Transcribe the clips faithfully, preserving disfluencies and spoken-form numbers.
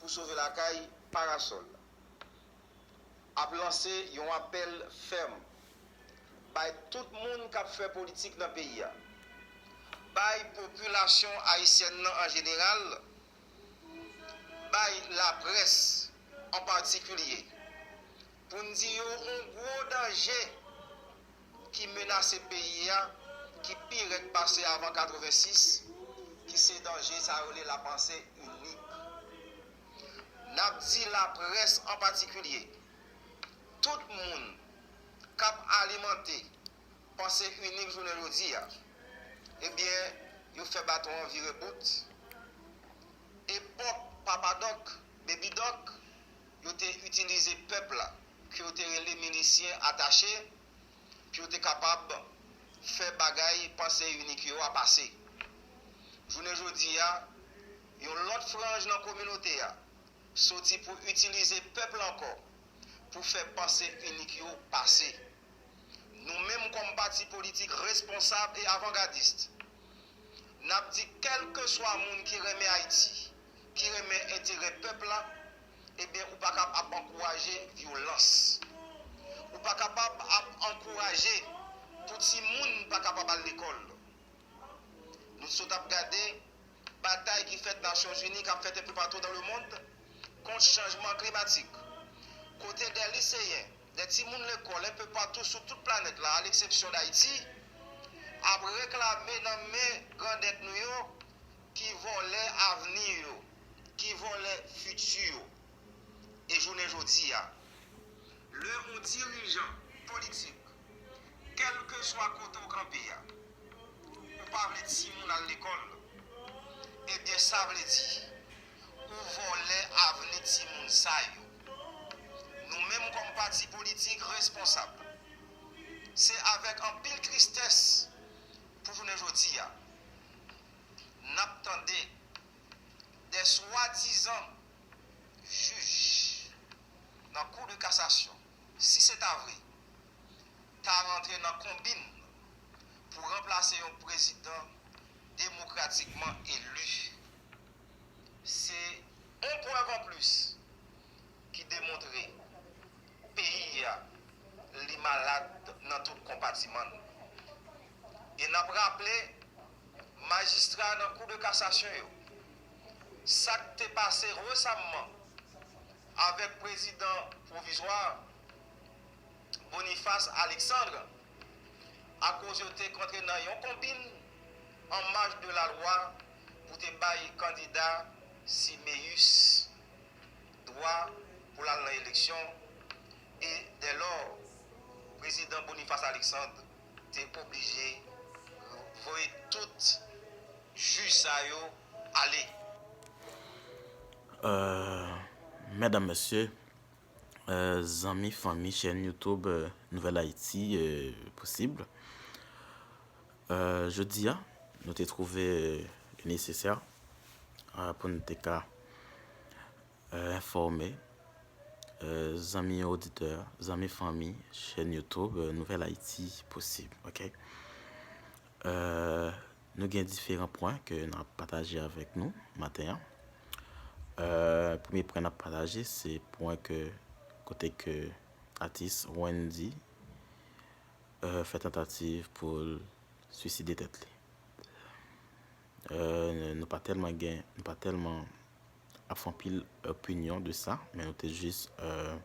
pou sove lakay Parasòl ap lanse yon apèl fèm bay tout moun k ap fè politik nan peyi a, bay popilasyon ayisyèn nan an jeneral, bay laprès an patikilye, pou n di yo yon gwo danje ki menase peyi a, ki pi rèd pase avan katrevensis, ki se danje sa yo rele lapanse inik. N ap di laprès an patikilye, tout moun k ap alimante panse inik jounen jodi a, ebyen, yo fè baton an vire bout. Epòk Papa Dòk, Baby Dòk, yo te itilize pèp la, ke yo te rele milisyen atache, pou yo te kapab fè bagay panse inik yo a pase. Jounen jodi a, yon lòt franj nan kominote a soti pou itilize pèp la ankò pou fè panse inik yo pase. Nou menm kòm pati politik responsab e avangadis, n ap di kèlkeswa moun ki renmen Ayiti, ki renmen enterè pèp la, ebyen ou pa kab ap ankouraje vyolans. Ou pa kapab ap ankouraje pou timoun pa kapab al lekòl. Nou sot ap gade batay ki fèt Nasyonzini, k ap fèt enpe patou dans le monde kont chanjman klimatik, kote dè liseyen, dè timoun lekòl enpe patou sou tout planèt la, à l'exception d'Haïti, ap reklame nan men grandèt nou yo ki vòlè avni yo, ki vòlè fiti yo. E jounen jodi a, lè yon dirijan politik, kèlkeswa kote w kanpe a, ou pa vle timoun al lekòl, ebyen sa vle di ou vòlè avni timoun sa yo. Nou menm kòm pati politik responsab, se avèk anpil tristès pou jounen jodi a n ap tande dè swadizan jij nan Cour de cassation, si se ta vre, ta rantre nan konbin pou ranplase yon prezidan demokratikman eli. Se yon prèv anplis ki demontre peyi a, li malad nan tout konpatiman l. E n ap raple majistra nan Kou de Kasasyon yo, sa k te pase resamman avèk prezidan pwovizwa Boniface Alexandre, akoz yo te k antre nan yon konbin an maj de lalwa pou te bay kandida Siméus dwa pou l al nan eleksyon, e dèlò, prezidan Boniface Alexandre te oblije voye tout jij sa yo ale. Euh, medam, mesye, euh, zanmi, fanmi, chèn YouTube euh, Nouvèl Ayiti euh, posib. Euh, jodi a, nou te twouve euh, li nesesè euh, pou nou te ka euh, enfòme euh, zanmi oditè, zanmi fanmi, chèn YouTube euh, Nouvèl Ayiti posib. Ok. Euh, nou gen diferan pwen ke n ap pataje avèk nou maten an. Euh, premye pwen n ap pataje se pwen ke kote ke atis Wendy euh, fè tantativ pou l swiside tèt li. Euh, nou pa tèlman gen, nou pa tèlman ap fè anpil opinyon de sa, men nou te jis euh,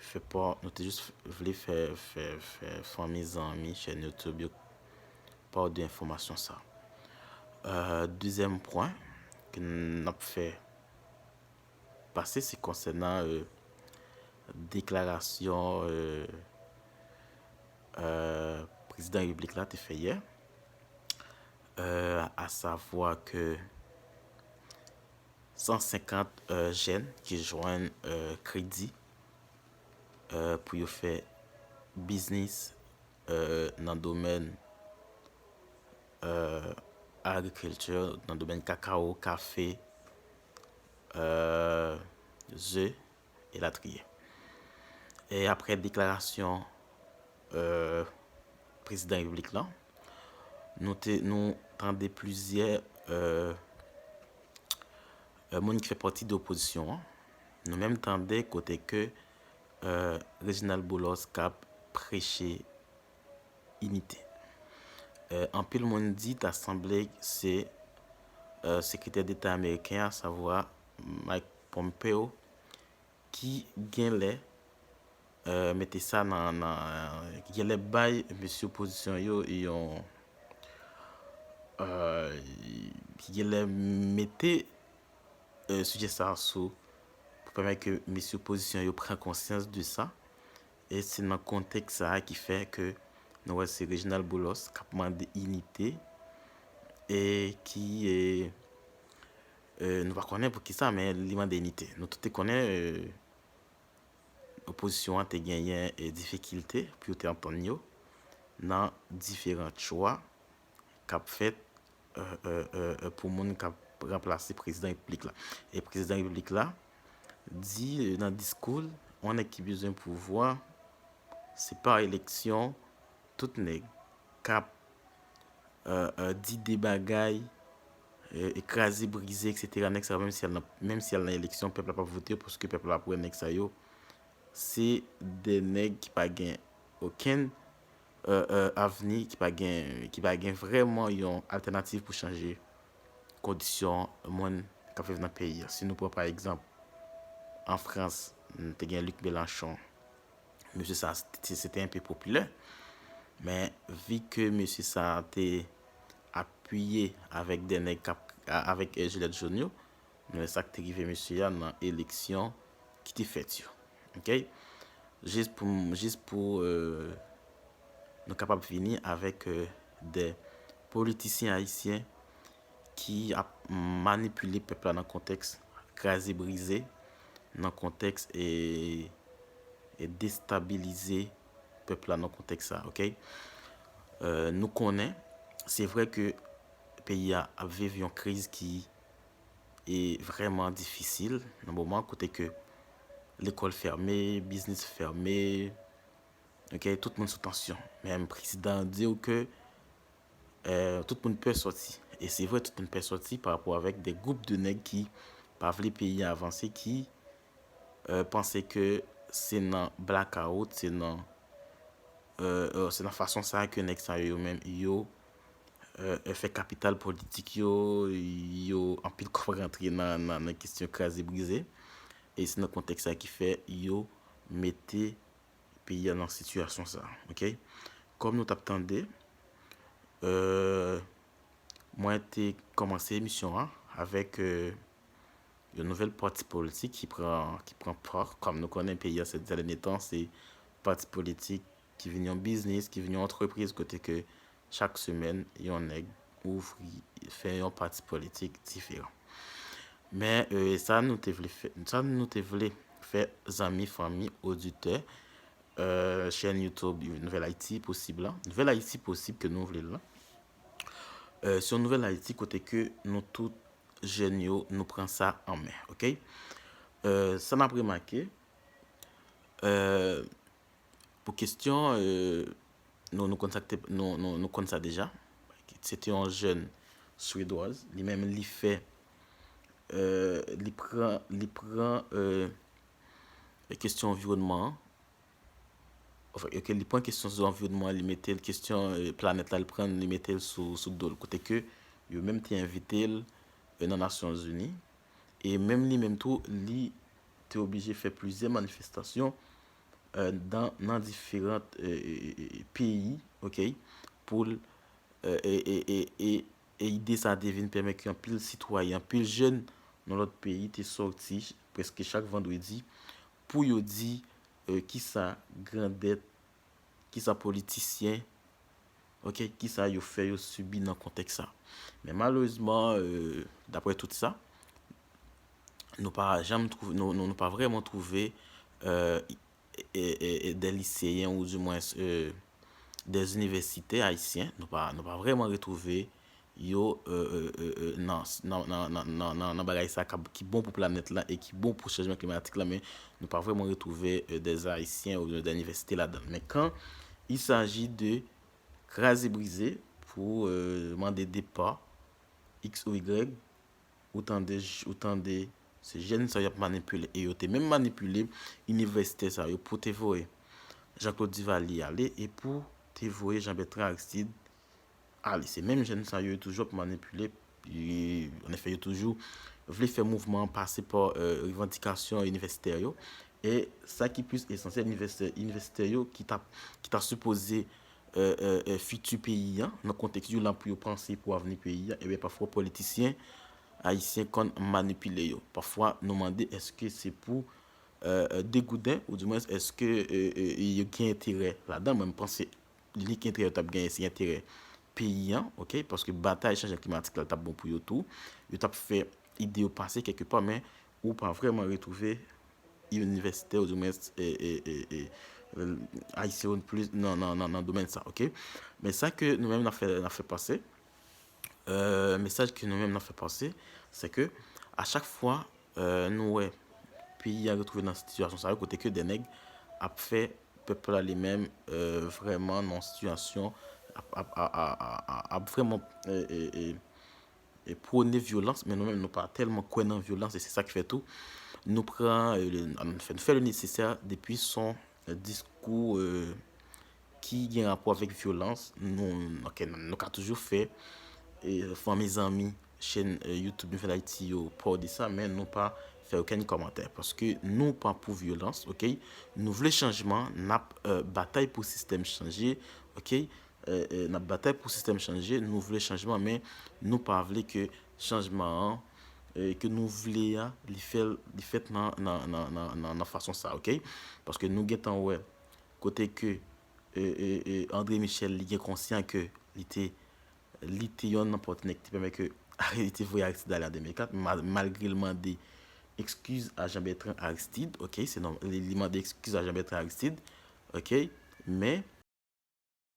fè pa, nou te jis vle fè, fè, fè fanmi, zanmi, chèn YouTube yo pa de enfòmasyon sa. Euh, dezyèm pwen ke n ap fè pase, se konsènan euh, deklarasyon euh, euh, prezidan repiblik la te fè yè, euh, asavwa ke san senkant euh, jèn ki jwenn euh, kredi euh, pou yo fè biznis euh, nan domèn euh, agrikilti, nan domèn kakao, kafe, euh, ze, elatriye. E apre deklarasyon euh, prezidan repiblik la, nou te nou tande plizyè euh, euh, moun ki fè pati de opozisyon an, nou menm tande kote ke euh, Reginald Boulos k ap preche inite. Euh, anpil moun di ta sanble se euh, sekretè deta ameriken, asavwa Mike Pompeo, ki genlè euh, mete sa nan, nan ki genlè bay mesye opozisyon yo yon euh, ki genlè mete euh, sijè sa sou pou pèmèt ke mesye opozisyon yo pran konsyans de sa. E se nan kontèks sa a ki fè ke nou wè se Reginald Boulos k ap mande inite e ki e, e, nou pa konnen pou ki sa, men li mande inite. Nou tout te konnen e, opozisyon an te genyen e, difikilte pou yo te antann yo nan diferan chwa k ap fèt euh, euh, euh, euh, pou moun k ap ranplase prezidan repiblik la. E prezidan repiblik la di euh, nan diskou l, yon nèg ki bezwen pouvwa, se pa eleksyon, tout nèg k ap euh, euh, di de bagay, euh, kraze, brize, et cetera. Nèg sa yo, menm si y al nan, menm si y al nan eleksyon, pèp la p ap vote yo, paske pèp la ap wè nèg sa yo, se de nèg ki pa gen okenn euh, euh, avni, ki pa gen, ki pa gen vrèman yon altènativ pou chanje kondisyon moun k ap viv nan peyi a. Si nou pran pa egzanp, an Frans, te gen Luc Mélenchon. Mesye sa, se te enpe popilè. Men vi ke mesye sa te apiye avèk de nèg k ap, avèk euh, jilèt jòn yo, nou wè sa k te rive mesye a nan eleksyon ki te fèt yo. Ok? Jis pou, jis pou euh, nou kapab vini avèk euh, de politisyen ayisyen ki ap manipile pèp la nan kontèks kraze brize, nan kontèks e, e destabilize pèp la nan kontèks sa, ok? Euh, nou konnen, se vre ke peyi a ap viv yon kriz ki e vrèman difisil nan moman kote ke lekòl fèmen, biznis fèmen, ok, tout moun sou tansyon. Men prezidan an di w ke euh, tout moun pè sòti. E se vre, tout moun pè sòti pa rapò avèk de gwoup de nèg ki pa vle peyi a avanse, ki euh, panse ke se nan blakawout, se nan euh, euh, se nan fason sa a ke nèg sa yo menm yo euh, fè kapital politik yo, yo anpil kòb rantre nan, nan, nan kesyon kraze brize. E se nan kontèks sa ki fè yo mete peyi a nan sitiyasyon sa, ok? Kòm nou t ap tande, euh, mwen te kòmanse emisyon an avèk euh, yon nouvèl pati politik ki pran, ki pran pa. Kòm nou konnen peyi a, se dènye tan, se pati politik ki vin yon biznis, ki vin yon antrepriz kote ke chak semèn yon nèg ouvri, fè yon pati politik diferan. Men euh, sa nou te vle fè, sa nou te vle fè zanmi, fanmi, oditè, euh, chèn YouTube Nouvèl Ayiti Posib la. Nouvèl Ayiti Posib ke nou vle la. Euh, se yon Nouvèl Ayiti kote ke nou tout jèn yo, nou pran sa an men, ok? Euh, sa n ap remake, euh, pou kesyon, euh, nou, nou konn sa k te, nou, nou, nou konn sa deja. Se te yon jèn swedwaz, li menm li fè, euh, li pran, li pran euh, kesyon anviwònman an, anfen, ok, li pran kesyon sou anviwònman an, li mete l kesyon euh, planèt la, li pran, li mete l sou, sou do l. Kote ke yo menm te envite l euh, nan Nasyonzini, e menm li menm tou, li te oblije fè plizyè manifestasyon euh, dan, nan diferan euh, euh, peyi, ok, pou l euh, e, e, e, e, e ide sa a te vin pèmèt ke anpil sitwayen, anpil jèn nan lòt peyi te sòti prèske chak vandredi pou yo di euh, kisa grandèt, kisa politisyen, ok, kisa yo fè, yo sibi nan kontèks sa. Men malerezman, euh, daprè tout sa, nou pa janm twouve, nou, nou, nou pa vrèman twouve euh, e, e, e, de liseyen ou dimwens euh, de inivèsitè ayisyen, nou pa, nou pa vrèman retwouve yo euh, euh, euh, euh, nan, nan, nan, nan, nan, nan bagay sa k ap, ki bon pou planèt la e ki bon pou chanjman klimatik la, men nou pa vrèman retwouve euh, de ayisyen ou de inivèsite ladan l. Men kan il s'agit de kraze brize pou euh, mande depa X ou Y, ou tande, ou tande, se jèn sa y ap manipile. E yo te menm manipile inivèsitè sa yo pou te voye Jean-Claude Duvalier ale e pou te voye Jean-Bertrand Aristide ale. Se menm jèn sa yo toujou ap manipile. Anefè, yo toujou vle fè mouvman an pase pa revandikasyon inivèsitè yo. E sa ki plis esansyèl, inivèsitè yo ki ta, ki ta sipoze fiti peyi an, nan kontèks yo la pou yo panse pou avni peyi an, ebyen pafwa politisyen ayisyen konn manipile yo. Pafwa nou mande èske se pou degouden, oudimwens èske yo gen enterè ladan. Mwen m panse inik enterè yo t ap genyen se enterè peyi an, oke, paske batay chanjman klimatik la t ap bon pou yo tou. Yo t ap fè ide yo pase kèlkepa, men ou pa vrèman retwouve inivèsitè, oudimwens ayisyen plis nan domèn sa, oke. Men sa ke nou menm n ap fè, n ap fè pase, mesaj ke nou menm n ap fè pase, se ke a chak fwa nou wè peyi a retwouve nan sitiyasyon sa yo, kote ke de nèg ap fè pèp la li menm vrèman nan sitiyasyon ap vrèman pwone vyolans, men nou menm nou pa tèlman kwè nan vyolans, e se sa ki fè tou nou pran, nou fè, nou fè le nesesè depi son diskou ki gen rapò avèk vyolans. Nou, oke, nou ka toujou fè, fè mezanmi, chèn YouTube Nouvèl Ayiti yo pa de sa, men nou pa fè okenn kòmantè paske nou pa pou vyolans, oke. Nou vle chanjman, n ap batay pou sistèm chanje, oke. N ap batay pou sistèm chanje, nou vle chanjman, men nou pa vle ke chanjman an ke nou vle a li fè, li fèt nan, nan, nan, nan, nan fason sa, oke. Paske nou gentan wè kote ke André Michel li gen konsyan ke li te, li te yonn nan patnè ki te pèmèt ke li te voye Aristide ale an de mil kat, malgre l mande ekskiz a Jean Bertrand Aristide, oke, se nòmal, li mande ekskiz a Jean Bertrand Aristide, oke, men